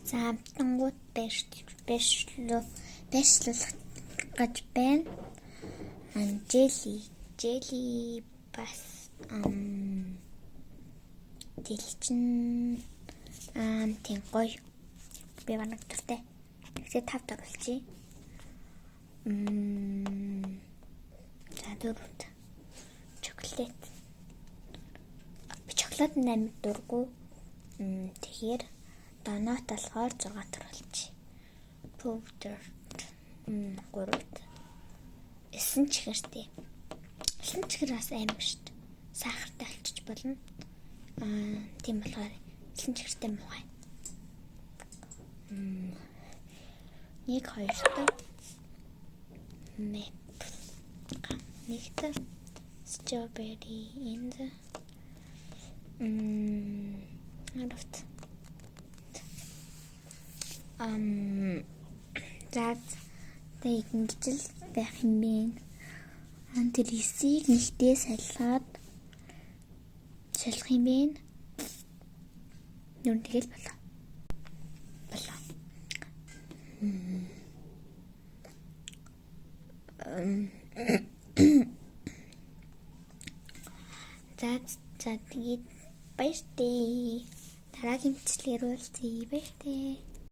За, амтангууд байршлуулах гэж байна. Jelly, jelly бас jelly чинь тийм гоё. Би бараг дуртай. Тэгэхээр 5 оруулчих. За, дөрөвт. Chocolate. Би шоколад амар дургүй. Тэгэхээр donut болохоор 6 оруулчих. Powder 3-т. Элсэн чихэртэй. Элсэн чихэр бас амар шүү дээ. Сахартай болчих болно. Тийм болохоор элсэн чихэртэй муухай. Нэг хоёртой maple. Нэгт strawberry in the гуравт. За, тэг ингэж л байх юм бэ. Тэр эсийг нэгтээ солиод солих юм бэ. Нүр тэгэл болоо. Болоо. За за, тэгээд баяртай. Дараагийн бичлэгээр уулзъя. Баяртай.